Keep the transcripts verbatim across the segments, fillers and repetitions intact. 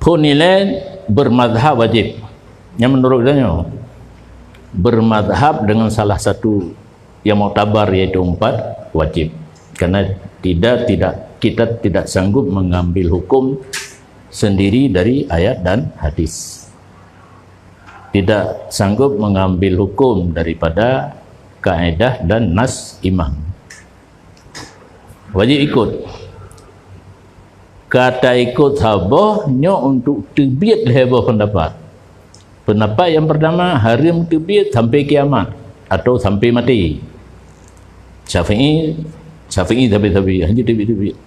Phon ilée bermazhab wajib. Nyan menurut geutanyoe, bermazhab dengan salah satu yang muktabar, yaitu empat, wajib. Karena tidak, tidak, kita tidak sanggup mengambil hukum sendiri dari ayat dan hadis. Tidak sanggup mengambil hukum daripada kaedah dan nas imam. Wajib ikut. Ka taikot saboh nyoe untuk teubiet lhée boh pendapat. Pendapat yang pertama, hareuem teubiet sampai kiamat atau sampai mati. Syafi'i, Syafi'i sabe-sabe, hana teubiet-teubiet.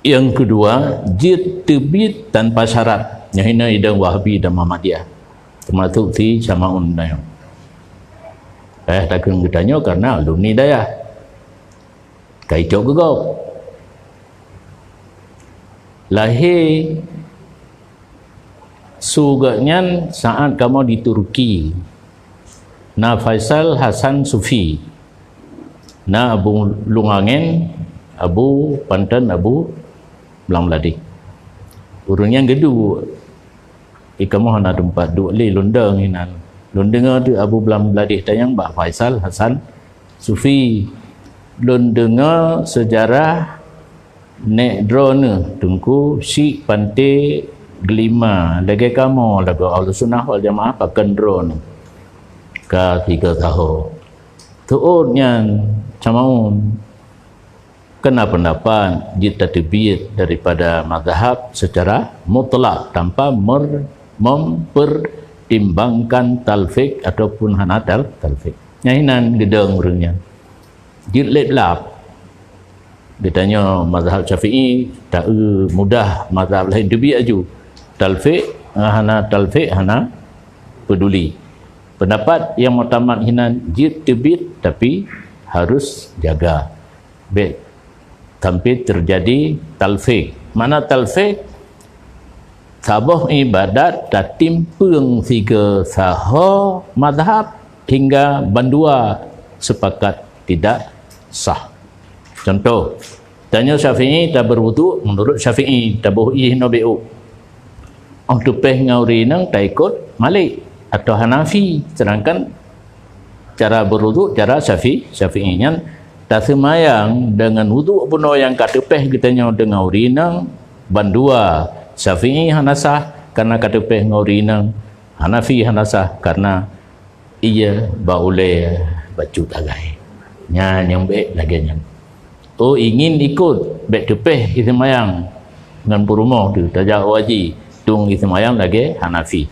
Yang kedua, jeuet teubiet tanpa syarat. Nyang hina idang Wahabi dan Muhammadiyah. Termasuk si Syamaun nyoe. Eh, takheun geutanyoe karena alumni dayah. Ka icok keu gob. Lahé su geuh nyan saat kamoe di Turki. Na Faisal Hasan Sufi. Na Abu Lungangen, Abu Panton, Abu Blang Bladih. Ureuëng nyan geuduek. Di kamoe hana teumpat duek lé lôn dong inan. Lôn deungoe teuk Abu Blang Bladih tanyong bak Faisal Hasan Sufi. Lôn deungoe seujarah nèk droeneuh Teungku Syik Panté Geulima lagèe kamoe lagoe Ahlussunnah wal Jamaah pakon droeneuh ka tiga saho. Teuôt nyan Samaun. Keuna peundapat jeuet tateubiet daripada mazhab seucara mutlak tanpa mer-, mempertimbangkan talfik ataupun hana tal-, talfik. Nyan inan geudong ureuëng nyan. Jeuet lé lab. Geutanyoe mazhab Syafi'i, taeu mudah mazhab laén teubiet aju. Talfik, hana talfik, hana peduli. Pendapat yang muktamad hinan jeuet teubiet, tapi harus jaga. Bèk sampai terjadi talfik. Makna talfik, saboh ibadat tatimpeueng sigoe saho mazhab hingga bandua sepakat tidak sah. Contoh, tanyoe Syafi'i tabeurwudhu menurut Syafi'i, taboh ié hinoe beuôk. Óh teupéh ngon ureuëng inong taikot Malik atau Hanafi, sedangkan cara beuruduk cara Syafi-, Syafi'i nyan taseumayang deungon uduk bunoe nyang ka teupéh geutanyoe deungon ureuëng inong bandua. Syafi'i hana sah karena ka teupéh ngon ureuëng inong, Hanafi hana sah karena ié bak ulée bacut agai. Nyan nyang bék lagée nyan. Oh ingin ikot bék teupéh iseumayang ngon peurumoh tu tajak u haji, tueng iseumayang lagée Hanafi.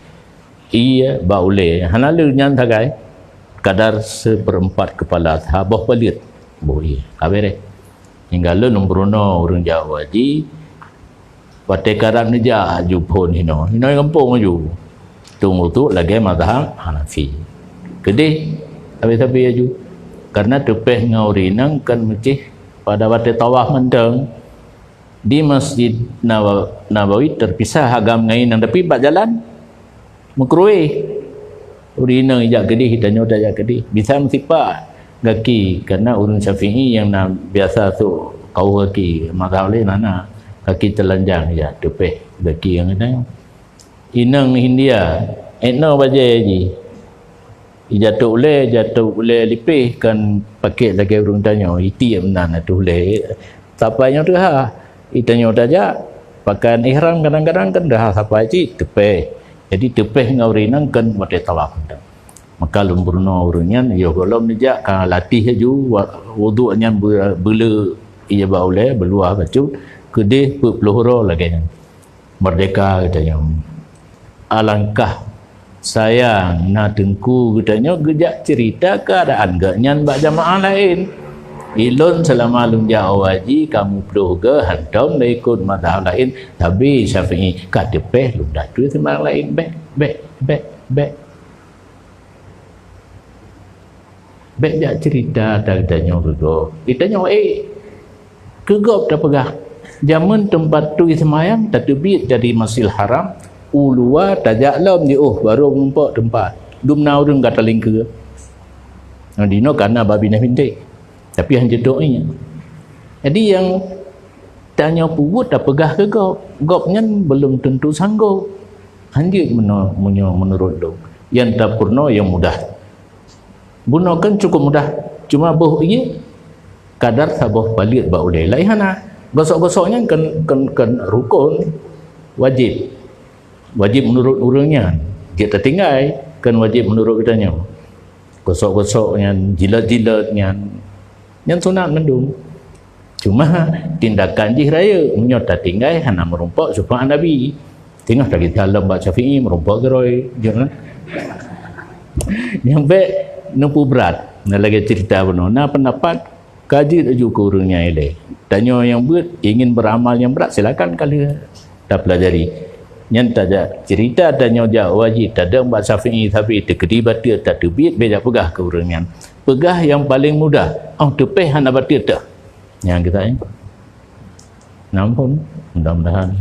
Ié bak ulée hana lé nyan sagai, kadar seupeureuempat keupala saboh paleuet boh ié. Ka beureh. Hingga lôn meurunoe ureuëng jak u haji, watée karab neujak aju phon hinoe, hinoe gampông aju. Tueng utok lagée mazhab Hanafi. Keudeh habéh-habéh aju. Karena teupéh ngon ureuëng inong kan meucéh pada watée tawaf mantong. Di Masjid Nawa-, Nabawi teupisah agam ngon inong, tapi bak jalan meukruweh. Ureuëng inong ijak keudeh, tanyoe tajak keudeh. Bisa meusipak gaki, karena ureuëng Syafi'i nyang na biasa sôk kawoe gaki, mazhab laén hana. Gaki teulanjang ijak teupéh gaki nyang geutanyoe. Inong Hindia, étnoe bajée jih. Ijatôk ulée, jatôk ulée lipéh kan pakét lagée ureuëng tanyoe, itiek meunan ateueh ulée. Sapai nyoe teuhah, itanyoe tajak, pakaian ihram kadang-kadang kan teuhah sapai cit, teupéh. Jadi teupéh ngon ureuëng inong kan watée tawaf. Maka lôn peurunoe ureuëng nyan, yoh gohlom neujak ka latih laju, wa-, wuduk nyan be-, beuleu ié bak ulée, beuluwah bacut, keudeh peuet ploh uroe lagée nyan. Merdeka geutanyoe. Alangkah sayang na teungku geutanyoe geujak ceurita keuadaan geuh nyan bak jamaah laén. Ilôn seulama lôn jak u haji ka muplôh geuh hantom lé ikot mazhab laén, sabe Syafi'i ka teupéh lôn datu seumang laén. Bék, bék, bék, bék. Bék jak ceurita ata geutanyoe keu gob. Geutanyoe ék keu gob tapeugah. Jameun teumpat tui seumayang tateubiet dari Masjidil Haram, u luwa tajak lom jiôh barô meurumpok teumpat. Dumna ureuëng ka talingkeue. Ngon dinoe kana babi na bintéh. Tapi han jeuet doe nyan. Jadi nyang Tanyoe peubuet tapeugah keu gob, gob nyan belum tentu sanggob. Hanjeuet meuno-, meunyoe meunurot lôn. Nyang tapeurunoe nyang mudah. Bunoe kan cukup mudah, cuma boh ié kadar saboh paleuet bak ulée laén hana. Gosok-gosok nyan kan, kan, kan rukon, wajib. Wajib meunurot ureuëng nyan. Jeuet tatinggai, kan wajib meunurot geutanyoe. Gosok-gosok nyan, jilat-jilat nyan, nyan sunat mandum. Cuma tindakan jih rayeuk, meunyoe tatinggai hana meurumpok syafa'at Nabi. Teungoh lagée lom bak Syafi'i meurumpok keurôi, ya kan? Nyang bék neupubrat. Na lagée cerita bunoe, na pendapat ka jeuet laju keu ureuëng nyang ilée. Tanyoe nyang beuet ingin beramal nyang brat, silakan ka lheueh tapelajari. Nyan tajak cerita tanyoe jak wajib tadong bak Syafi'i, tapi teukeudi bateue tateubiet bék jak peugah keu ureuëng nyan. Peugah nyang paleng mudah, oh teupéh hana bateue teuh. Nyang kita ni. Nampun, mudah-mudahan.